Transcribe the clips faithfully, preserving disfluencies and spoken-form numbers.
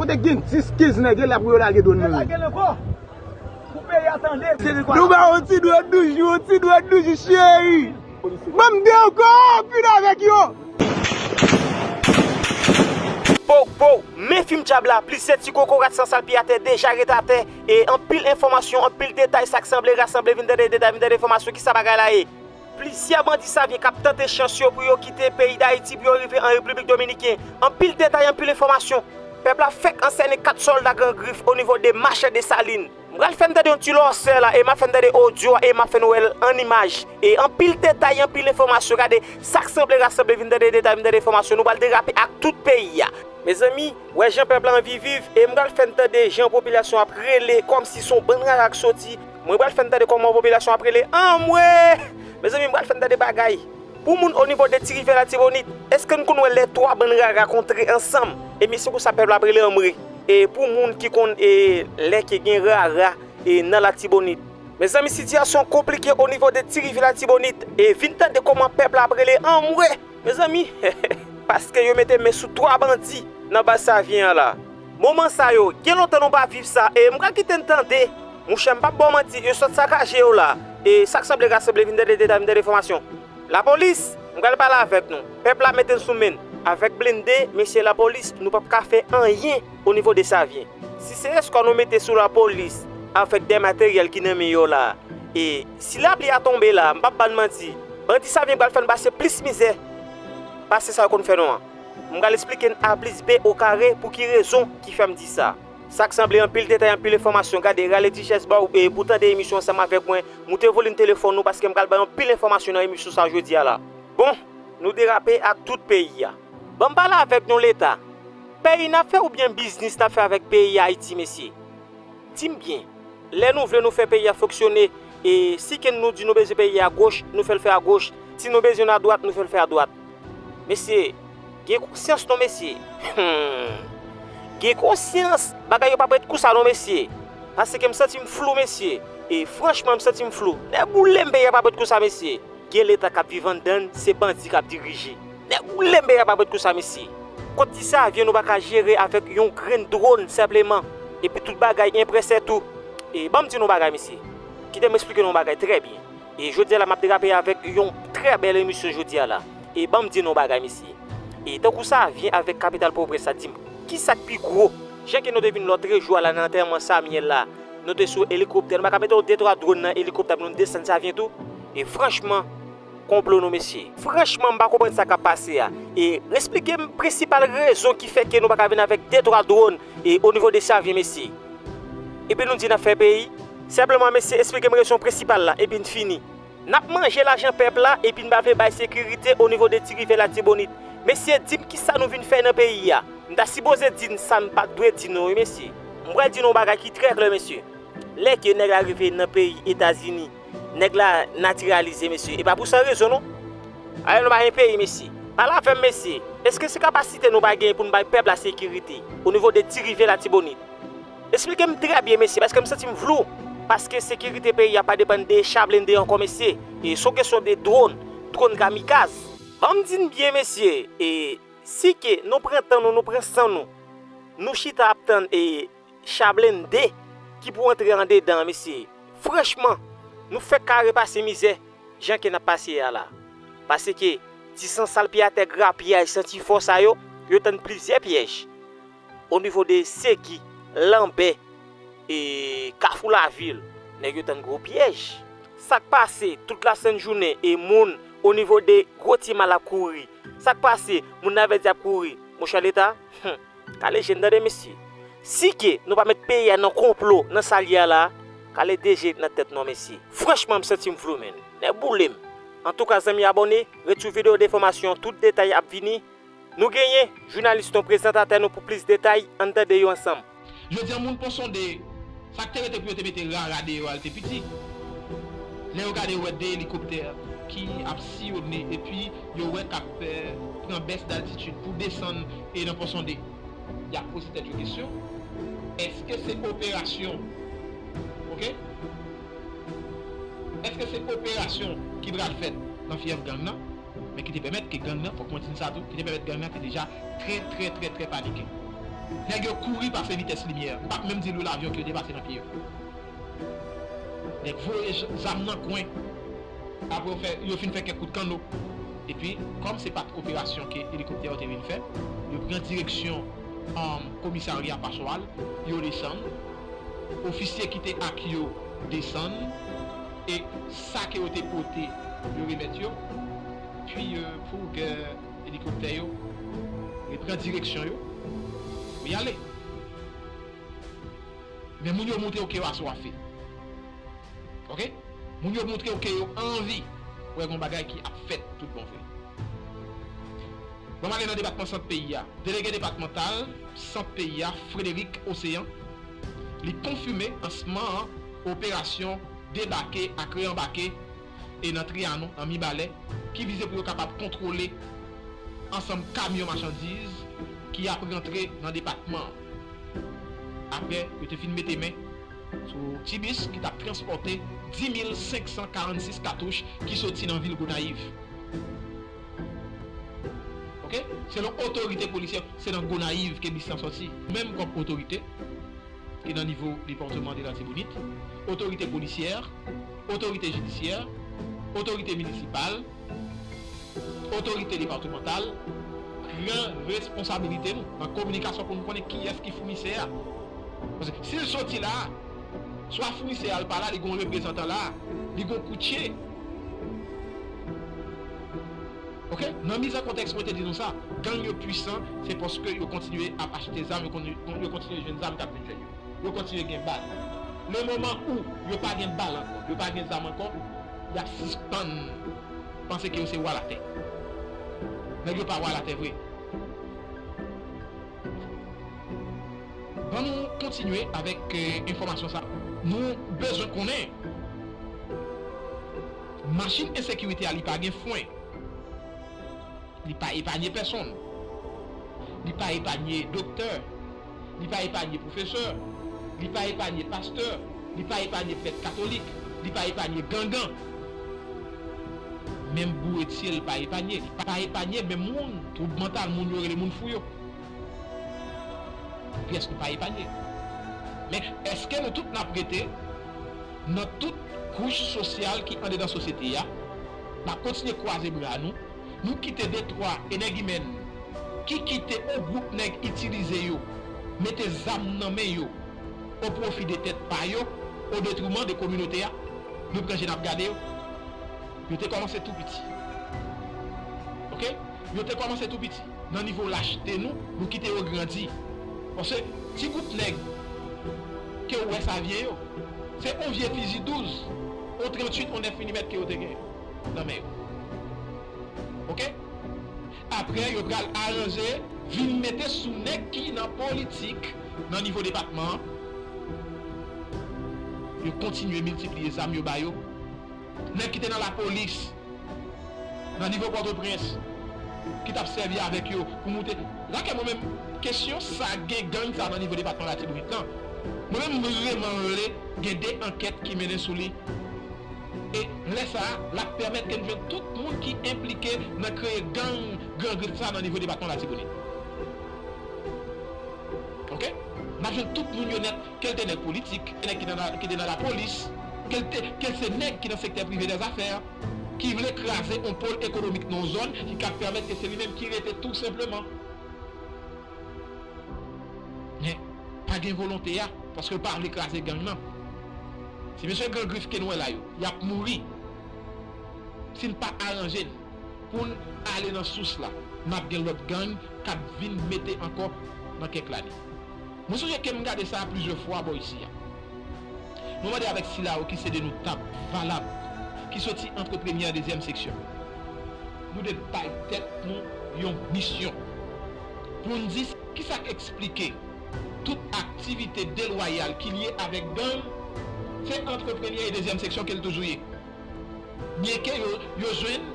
Kote gen dis, kenz nèg, e la pou yo lage dwòn nan men. Nou ba yon ti dwòn douz jou, yon ti dwòn douz jou, cheri. Ban m de ankò, fin avèk yo. Pow, pow, men fim dyab la, plizyè ti kokorat san sal pye atè deja ret atè, e anpil enfòmasyon, anpil detay, sa k sanble rasanble, vin tande detay, vin tande enfòmasyon, kisa bagay la ye? Plizyè bandi savyen k ap tante chans yo pou yo kite peyi Dayiti pou yo rive an Repiblik Dominiken. Anpil detay, anpil enfòmasyon. Pèp la fèk ansène kat sòlda Gran Grif o nivo de Machè Desalin. M pral fè n tande yon ti lòsè la, e m ap fè n tande odyo a, e m ap fè n wè l an imaj. E anpil detay, anpil enfòmasyon. Gade, sa k sanble rasanble, vin tande detay, vin tande enfòmasyon. Nou pral derape ak tout peyi a. Mezanmi, wè jan pèp la anvi viv, e m pral fè n tande jan popilasyon ap rele, kòmsi se yon bann rara k soti. Mwen pral fè n tande kòman popilasyon ap rele, anmwe! Mezanmi, m pral fè n tande bagay. Pou moun o nivo de Ti Rivyè Latibonit, èske n konn wè lè twa bann rara kontre ansanm? Ebyen, se konsa pèp la ap rele anmwe. E pou moun ki konn, e, lè ke gen rara, e, nan Latibonit. Mezanmi, sitiyasyon konplike o nivo de Ti Rivyè Latibonit. E vin tande kòman pèp la ap rele anmwe! Mezanmi, paske yo mete men sou twa bandi nan baz Savyen an la. Moman sa yo, gen lontan nou pa viv sa, e m pral kite n tande. Monchè, m p ap ba w manti, yo sot sakaje yo la. E sa k sanble rasanble, vin tande detay, vin tande enfòmasyon. Lapolis, m pral pale avèk nou. Pèp la mete n sou men n. Avèk blende, mesye lapolis, nou p ap ka fè anyen o nivo de Savyen. Si se eskò nou mete sou lapolis avèk de materyèl ki nan men yo la, e si lapli a tonbe la, m p ap ba n manti, bandi Savyen pral fè n pase plis mizè pase sa yo konn fè nou an. M pral esplike n A plis B o kare pou ki rezon ki fè m di sa. Sa k sanble anpil detay, anpil enfòmasyon, gade, rale ti chèz ba w, e, pou tande emisyon ansanm avèk mwen. Moute volim telefòn nou, paske m pral bay anpil enfòmasyon nan emisyon sa jodi a la. Bon, nou derape ak tout peyi a. Ban m pale avèk nou, Leta. Peyi n ap fè oubyen biznis n ap fè avèk peyi Ayiti, mesye? Di m byen. Lè nou vle nou fè peyi a fonksyone, e si ke nou di nou bezwen peyi a goch, nou fè l fè a goch. Si nou bezwen l a dwat, nou fè l fè a dwat. Mesye, gen konsyans non, mesye. Hmm. Gen konsyans, bagay yo p ap ret konsa non, mesye. Paske m santi m flou, mesye. E franchman, m santi m flou. Nèboulem, peyi a p ap ret konsa, mesye. Gen Leta k ap viv anndan n, se bandi k ap dirije. Nèboulem, peyi a p ap ret konsa, mesye. Kot Ti Savyen nou pa ka jere avèk yon grenn dwòn senpleman. Epi tout bagay enprese tou. E ban m di nou yon bagay, mesye. Kite m eksplike nou yon bagay trè byen. E jodi a la, m ap derape avèk yon trè bèl emisyon jodi a la. E ban m di nou yon bagay, mesye. E tankou Savyen avèk kapital Pòtoprens la, di m, kisa k pi gwo? Jan ke nou te vin lòtrejou a la nan antèman Samyèl la, nou te sou elikoptè, nou pa ka mete yon de twa dwòn nan elikoptè pou nou desann Savyen tou? E franchman, konplo nou, mesye. Franchman, m pa konprann sa k ap pase a. E esplike m prensipal rezon ki fè ke nou pa ka vin avèk de twa dwòn, e o nivo de Savyen, mesye. Epi nou di n ap fè peyi. Senpleman, mesye, esplike m rezon prensipal la, epi n fini. N ap manje lajan pèp la, epi n pa vle bay sekirite o nivo de Ti Rivyè Latibonit. Mesye, di m kisa nou vin fè nan peyi a. M ta sipoze di n sa m pa t dwe di nou, wi, mesye. M pral di nou yon bagay ki trè klè, mesye. Lè ke nèg la rive nan peyi Etazini, nèg la natiralize, mesye. E pa pou san rezon, non. Alò, nou pa gen peyi, mesye. Pale avè m, mesye. Èske se kapasite nou pa genyen pou n bay pèp la sekirite o nivo de Ti Rivyè Latibonit? Esplike m trè byen, mesye, paske m santi m flou. Paske sekirite peyi a pa depann de cha blende ankò, mesye. E se yon kesyon de dwòn, dwòn kamikaz. Ban m di n byen, mesye, e si ke nou pran tan nou, nou pran san nou, nou chita ap tann e cha blende ki pou antre andedan an, mesye. Franchman, nou fèk kare pase mizè jan ke n ap pase a la. Paske ti san sal pye atè grapyay santi fò sa yo, yo tann plizyè pyèj. O nivo de Segi, Lanbè, e Kafou Lavil, nèg yo tann gwo pyèj. Sa k pase tout lasent jounen e moun o nivo de Gwo Ti Mal ap kouri? Sa k pase moun Lavèdi ap kouri? Monchè Leta, hmm, kale je n tande, mesye. Si ke nou pa met peyi a nan konplo, nan sa l ye a la, kale de je nan tèt nou an, mesye. Franchman, m santi m flou, menn. Nèboule m. Antouka, zanmi abòne, ret sou videyo de enfòmasyon, tout detay ap vini. Nou genyen jounalis nou, prezantatè nou pou plis detay, ann tande yo ansanm. Jodi a, moun Pon Sonde, sa k te rete pou yo te mete rara deyò a, l te piti. Lè yo gade, yo wè de elikoptè ki ap siyone, epi yo wè k ap, eh, pran bès d'altitid pou desann, e nan Pon Sonde. Y ap poze tèt yo kesyon, èske se operasyon, oke? Èske se operasyon ki pral fèt nan fyèf gang nan, men ki te pèmèt ke gang nan, fòk mwen di n sa tou, ki te pèmèt gang nan te deja trè, trè, trè, trè panike? Nèg yo kouri pase vitès limyè. M p ap menm di lwe lavyon ke yo te pase nan pye yo. Nèg voye j-, zam nan kwen. Apre yo fè, yo fin fè kèk kout kanno. Epi, kòm se pa t operasyon ke elikoptè yo te vin fè, yo pran direksyon, um, komisarya Paswal, yo desann. Ofisye ki te ak yo desann. E sa ke yo te pote, yo remèt yo. Epi, euh, pou, euh, elikoptè yo repran direksyon yo, yo ale. Men moun yo montre w ke yo aswafe. Oke? Moun yo montre w ke yo anvi wè gon bagay ki ap fèt tout bon vre. Bon, m ale nan depatman Sant peyi a. Delege depatmantal Sant peyi a, Frédéric Océan, li konfime lansman operasyon debake ak reanbake e nan Trianon, nan Mibalè, ki vize pou yo kapab kontwole ansanm kamyon machandiz ki ap rantre nan depatman an. Apre yo te fin mete men sou ti bis ki t ap transpòte dis mil senk san karannsis katouch ki soti nan vil Gonayiv. Oke? Selon otorite polisyè, se nan Gonayiv ke bis lan sòti. Menm kòm otorite, ki nan nivo depatman de Latibonit, otorite polisyè, otorite jidisyè, otorite minisipal, otorite depatmantal, pran responsabilite nou nan kominikasyon pou nou konnen kiyès ki founisè a. Paske si l soti la, swa founisè a l pa la, li gen yon reprezantan la, li gen yon koutje. Oke? Nan miz an kontèks mwen te di nou sa, gang yo pwisan, se paske yo kontinye ap achte zam, yo kontinye, yo kontinye jwenn zam k ap vin jwenn yo. Yo kontinye gen bal. Le moman ou yo pa gen bal ankò, yo pa gen zam ankò, y ap sispann panse ke yo se wa latè. Nèg yo pa wa latè vre. Ban nou kontinye avèk, eh, enfòmasyon sa. Nou bezwen konnen machin ensekirite a, li pa gen fwen. Li pa epanye pèsonn. Li pa epanye doktè. Li pa epanye pwofesè. Li pa epanye pastè. Li pa epanye prèt katolik. Li pa epanye gangan. Menm bouretye l pa epanye. Li pa epanye menm moun twoub mantal, moun yo rele moun fou yo. Pyès nou pa epanye. Men èske nou tout n ap rete nan tout kouch sosyal ki andedan sosyete a, n ap kontinye kwaze bra nou, nou kite detwa enègimèn ki kite yon gwoup nèg itilize yo, mete zam nan men yo, o pwofi de tèt pa yo, o detriman de kominote a, nou pran je n ap gade yo. Yo te kòmanse tou piti. Oke? Yo te kòmanse tou piti. Nan nivo lachte nou, nou kite yo grandi. Paske ti gwoup nèg ke w wè sa vye yo, se yon vye fizi douz, yon tranntuit, yon nèf milimèt ke yo te gen nan men yo. Oke? Apre, yo pral aranje, vin mete sou nèg ki nan politik nan nivo depatman an. Yo kontinye miltipliye zam yo ba yo. Nèg ki te nan lapolis, nan nivo Pòtoprens, ki t ap sèvi avèk yo pou moute. Lakè mwen menm, kesyon sa gen gang sa nan nivo depatman Latibonit lan. Mwen menm, mwen vrèman vle gen de ankèt ki mennen sou li. E lè sa a, l ap pèmèt ke n jwenn tout moun ki enplike nan kreye gang Gran Grif sa nan nivo depatman Latibonit. Oke? N ap jwenn tout moun yo nèt, ke l te nèg politik, ke nèg ki nan la, ki te nan lapolis, ke l te, ke l se nèg ki nan sektè prive dèzafè, ki vle kraze yon pòl ekonomik nan yon zòn ki ka pèmèt ke se li menm ki rete tou senpleman. Men, pa gen volonte a, paske yo pa vle kraze gang nan. Se mesye Gran Grif ke n wè la yo, y ap mouri. Si n pa aranje n pou n ale nan sous la, n ap gen lòt gang k ap vin mete ankò nan kèk lane. Mwen sonje ke m gade sa plizyè fwa bò isi a. Mwen mande avèk sila yo ki se de notab valab, ki soti antre premyè e dezyèm seksyon. Nou dwe bay tèt nou yon misyon pou n di kisa k eksplike tout aktivite delwayal ki lye avèk gang, se antre premyè e dezyèm seksyon ke l toujou ye. Byenke yo, yo jwenn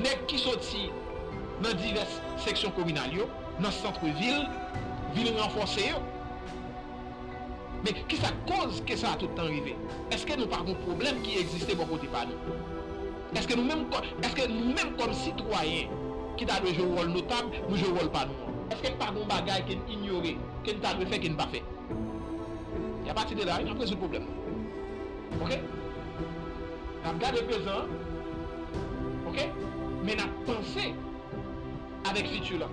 nèg ki soti nan divès seksyon kominal yo, nan sant vil, vin ranfòse yo. Men, kisa k koz ke sa a tout tan rive? Èske nou pa gon pwoblèm ki egziste bò kote pa nou? Èske nou menm kò-, èske nou menm kòm sitwayen ki ta dwe jwe wòl notab, nou jwe wòl pa nou an? Èske pa gen yon bagay ke n inyore, ke n ta dwe fè, ke n pa fè? E apati de la, n ap rezoud pwoblèm nan. Oke? N ap gade prezan an. Oke? Men n ap panse avèk fiti la.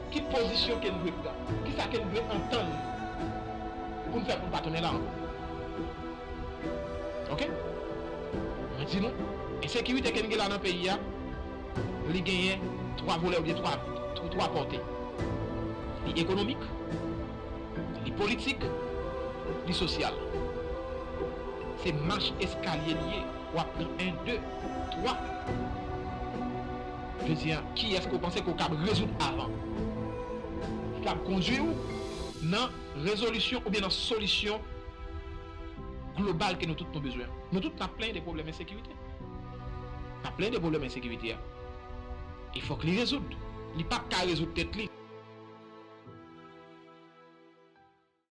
Ki pozisyon ke n dwe pran? Kisa ke n dwe antann pou n fè pou n pa tounen la ankò? Oke? Mwen di nou, ensekirite ke n gen la nan peyi a, li genyen twa volè oubyen twa, twa, twa pòte. Li ekonomik, li politik, li sosyal. Se mach eskalye li ye. W ap pran en, de, twa. Je di a, kiyès ke w panse ke w kab rezoud avan? Ki kab kondui w nan rezolisyon oubyen nan solisyon global ke nou tout nou bezwen. Nou tout n ap plenyen de pwoblèm ensekirite. N ap plenyen de pwoblèm ensekirite a. E fòk li rezoud. Li p ap ka rezoud tèt li.